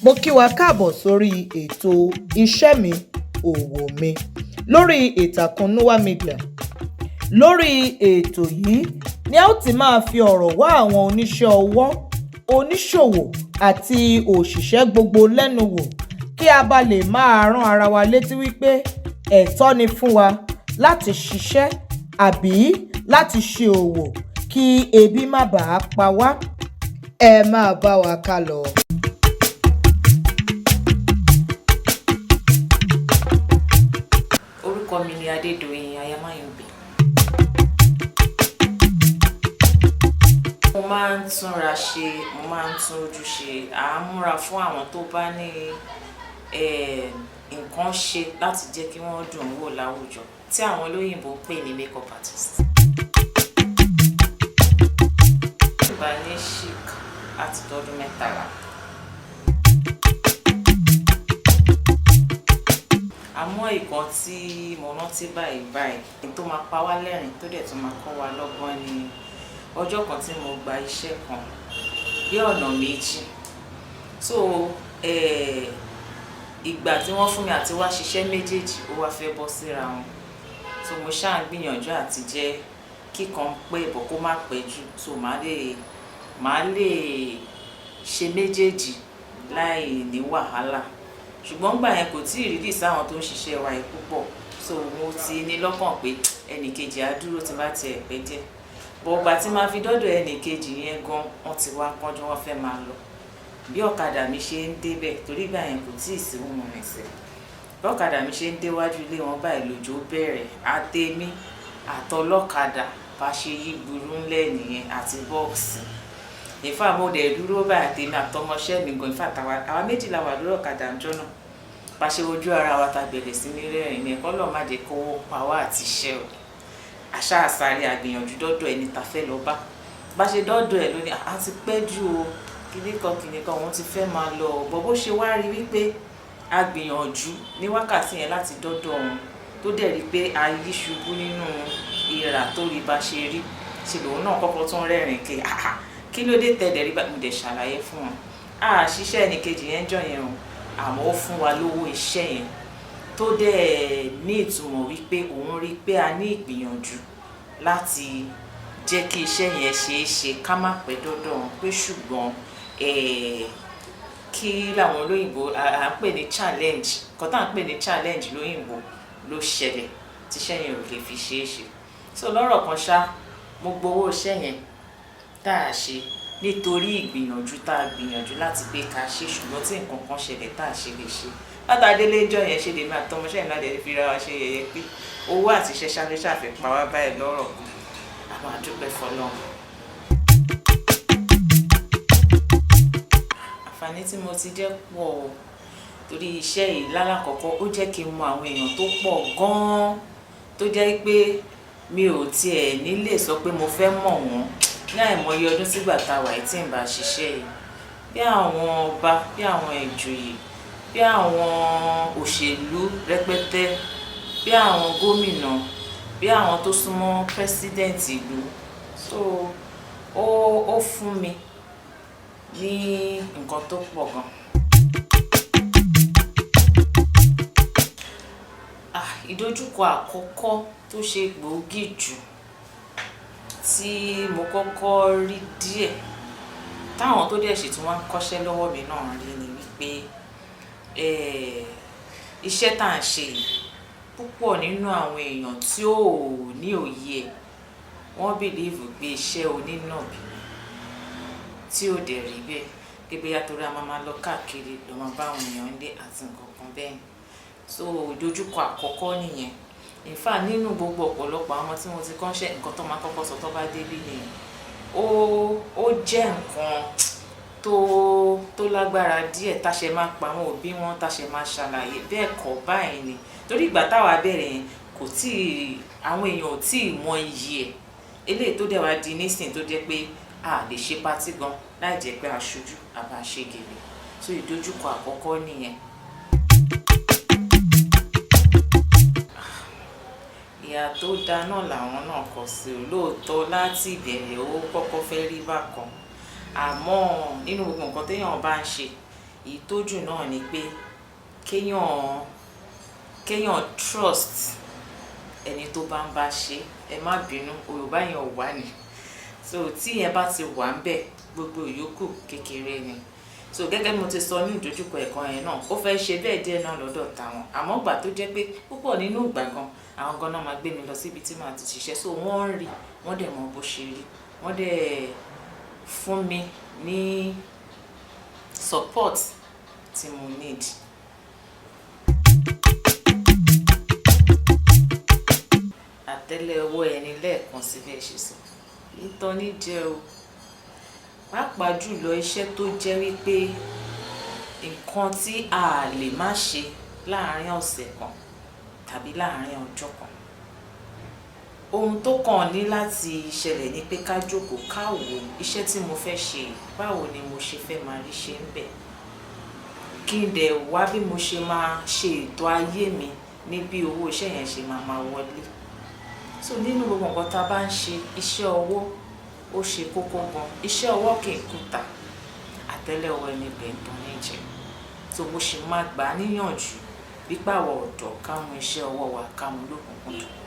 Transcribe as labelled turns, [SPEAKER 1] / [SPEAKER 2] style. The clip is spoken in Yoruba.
[SPEAKER 1] Mo kí wa káàbọ̀ sórí ètò Iṣẹ́ Mi, Òwò Mi lórí ìtàkùn Noah Media. Lórí ètò yìí ni a ó ti máa fi ọ̀rọ̀ wá àwọn oníṣẹ́ ọwọ́, oníṣòwò àti òṣìṣẹ́ gbogbo lẹ́nu wò kí a bá lè máa rán ara wa létí wípé ẹ̀tọ́ ni fún wa láti ṣiṣẹ́ àbí láti ṣe òwò kí ebi má bàa pa wá. Ẹ máa bá wa ká lọ.
[SPEAKER 2] Orúkọ mi ni Adédoyin Ayamayọ̀gbé. Mo máa ń túnra ṣe, mo máa ń tún ojú ṣe, à ń múra fún àwọn tó bá ní nǹkan ṣe láti jẹ́ kí wọ́n dùn wò láwùjọ tí àwọn olóyìnbo ń pè ní makeup artist. Bá ní chic láti tọdún 13. Àmọ́ ìkan tí mo rántí báyìí báyìí tó máa pa wá lẹ́rìn tó dẹ̀ tún máa kọ́ wa lọ́gbọ́n ni ọjọ́ kan tí mo gba iṣẹ́ kan bí ọ̀nà méjì. So ìgbà tí wọ́n fún mi àti wá ṣiṣẹ́ méjèèjì ó wá fẹ́ bọ́ síra wọn. So mo ṣáà ń gbìyànjú àti jẹ́ kíkan pẹ́ bọ̀ kó má pẹ́ jù, so màá lè ṣe méjèèjì láì ní wàhálà. Ṣùgbọ́n ìgbà yẹn kò tíì really sáwọn tó ń ṣiṣẹ́ wa yìí púpọ̀, so mo ti ní lọ́kàn pé ẹnì kejì á dúró tí bá ti ẹ̀ pẹ́ díẹ̀. But ìgbà tí màá fi dọ́dọ̀ ẹnì kejì yẹn gan, wọ́n ti wá kánjú, wọ́n fẹ́ máa lọ. Bí ọ̀kadà mi ṣe ń débẹ̀, torí ìgbà yẹn kò tíì sí ohun ìrìnsẹ̀. Bí ọ̀kadà mi ṣe ń déwájú ilé wọn báyìí lójó bẹ̀rẹ̀, àtèmi àtọlọ́kadà bá ṣe yí gburu ńlẹ̀ nìyẹn àti bọ́ọ̀sì. In fact, mo dẹ̀ dúró báyìí àtèmi àtọmọṣẹ́ mi gan. In fact, àwa méjì la wà lórí ọ̀kadà ńjọ́ náà. Bá ṣe wojú ara wa ta bẹ̀rẹ̀ sí ní rẹ́rìn-ín ni k'Ọlọ́run má jẹ́ kó pa wá àti iṣẹ́ o. Àṣà àsáré àgbìyànjú dọ́dọ̀ ẹni ta fẹ́ lọ bá. Bá ṣe dọ́dọ̀ ẹ̀ lóní, a ti pẹ́ jù o, kíni kan kíni kan òun ti fẹ́ máa lọ. But bó ṣe wá rí wípé a gbìyànjú ní wákàtí yẹn láti dọ́dọ̀ òun tó dẹ̀ rí pé a yí ṣubú nínú ìrà tó rí bá ṣe rí, ṣe lòun náà kọ́kọ́ tún rẹ́rìn-ín ké. Àhà, kí ló dé tẹ dẹ̀ rí bá? Mo dẹ̀ ṣàlàyé fún wọn. A ṣiṣẹ́ ẹni kejì yẹn jọ yẹn o, àmọ́ ó fún wa lówó iṣẹ́ yẹn tó dẹ̀ ní ìtumọ̀ wípé òun rí pé a ní ìgbìyànjú láti jẹ́ kí iṣẹ́ yẹn ṣe é ṣe ká má pẹ́ dọ́dọ̀ òun pé ṣùgbọ́n kí làwọn olóyìnbo à ń pè ní challenge, nǹkan tá à ń pè ní challenge lóyìnbó ló ṣẹlẹ̀ tí iṣẹ́ yẹn ò lè fi ṣe é ṣe. So lọ́rọ̀ kan ṣá, mo gbowó iṣẹ́ yẹn tá a ṣe nítorí ìgbìyànjú tá a gbìyànjú láti pé ká ṣe, ṣùgbọ́n tí nǹkan kan ṣẹlẹ̀ tá a ṣe lè ṣe. Látàdélé ńjọ́ yẹn ṣe lèmi àtọmọṣẹ́ mi láti fi ra wa ṣe yẹ̀yẹ́ pé owó àti iṣẹ́ ṣá ló ṣàfẹ́ pa wá báyìí lọ́rọ̀ kan. A máa dúpẹ́ f'Ọlọ́run. Àǹfààní tí mo ti jẹ́ pọ̀ o, torí iṣẹ́ yìí lálákọ̀ọ́kọ́ ó jẹ́ kí n mọ àwọn èèyàn tó pọ̀ gan-an tó jẹ́ pé mi ò tiẹ̀ ní lè sọ pé mo fẹ́ mọ̀ wọ́n ní àìmọye ọdún sígbà tá a wà tí ń bá ṣiṣẹ́ yìí. Bí àwọn ọba, bí àwọn ìjòyè, bí àwọn òṣèlú rẹpẹtẹ, bí àwọn gómìnà, bí àwọn tó súnmọ́ president ìlú. So ó fún mi ní nǹkan tó pọ̀ gan. Ah, ìdojúkọ àkọ́kọ́ tó ṣe gbòógì jù tí mo kọ́kọ́ rí díẹ̀ táwọn tó dẹ̀ ṣì tún wá ń kọ́ṣẹ́ lọ́wọ́ mi náà rí ni wípé iṣẹ́ tá à ń ṣe yìí púpọ̀ nínú àwọn èèyàn tí ò ní òye ẹ̀, wọ́n believe pé iṣẹ́ onínàbì ni tí ò dẹ̀ rí bẹ́ẹ̀. Pé bóyá torí a máa máa lọ káàkiri lọ máa bá àwọn èèyàn nílé àti nǹkan kan bẹ́ẹ̀. So ìdojúkọ àkọ́kọ́ nìyẹn. In fact, nínú gbogbo ọ̀pọ̀lọpọ̀ àwọn tí mo ti kọ́ṣẹ́, nǹkan tó máa kọ́kọ́ sọ tó bá débí nìyẹn. Ó jẹ́ nǹkan tó lágbára díẹ̀ tá ṣe máa pa àwọn òbí wọn, tá ṣe máa ṣàlàyé bẹ́ẹ̀ kọ́ báyìí ni. Torí ìgbà táwa bẹ̀rẹ̀ yẹn kò tíì, àwọn èèyàn ò tí ì mọ iyì ẹ̀. Eléyìí tó dẹ̀ wá di nísìnyí tó jẹ́ pé a lè ṣe party gan láì jẹ́ pé a ṣojú àbá ṣe gèlè. So ìdojúkọ àkọ́kọ́ nìyẹn. Ìyà tó da náà làwọn náà kọ sí o. Lóòótọ́ láti ìbẹ̀rẹ̀ ó kọ́kọ́ fẹ́ rí bákan. Àmọ́ nínú gbogbo nǹkan tí èèyàn bá ń ṣe, Èyí tó jù náà ni pé kéèyàn trust ẹni tó bá ń bá ṣe. Ẹ má bínú, Yorùbá yẹn ò wá ni. So tí ìyẹn bá ti wà ńbẹ̀, gbogbo ìyókù kékeré ni. So gẹ́gẹ́ bí mo ti sọ ní ìdojúkọ ẹ̀kan yẹn náà, ó fẹ́ ṣe bẹ́ẹ̀ díẹ̀ náà lọ́dọ̀ tàwọn. Àmọ́ ìgbà tó jẹ́ pé púpọ̀ nínú ìgbà gan, àwọn gan náà máa gbé mi lọ síbi tí màá ti ṣiṣẹ́. So wọ́n ń rí, wọ́n dẹ̀ mọ bó ṣe rí, wọ́n dẹ̀ fún mi ní support tí mo need. Àtẹ́lẹ̀ ọwọ́ ẹni lẹ́ẹ̀kan sí bí ẹ ṣe sọ. Ìtọ́ni jẹ o. Pàápàá jùlọ iṣẹ́ tó jẹ́ wípé nǹkan tí a lè má ṣe láàárín ọ̀sẹ̀ kan tàbí láàárín ọjọ́ kan. Ohun tó kàn ní láti ṣẹlẹ̀ ni pé ká jókòó ká wò iṣẹ́ tí mo fẹ́ ṣe, báwo ni mo ṣe fẹ́ máa rí ṣe ń bẹ̀. Kí n dẹ̀ wá bí mo ṣe máa ṣe ètò ayé mi ní bí owó iṣẹ́ yẹn ṣe máa máa wọlé. So nínú gbogbo nǹkan tí a bá ń ṣe, iṣẹ́ ọwọ́ ó ṣe kókó gan. Iṣẹ́ ọwọ́ kì í kùtà, àtẹ́lẹ̀ ọwọ́ ẹni bẹ̀ ń tan ní jẹ. So mo sì máa gbà á níyànjú wípé àwa ọ̀dọ́ ká mú iṣẹ́ ọwọ́ wa ká mú lókùnkúndùn.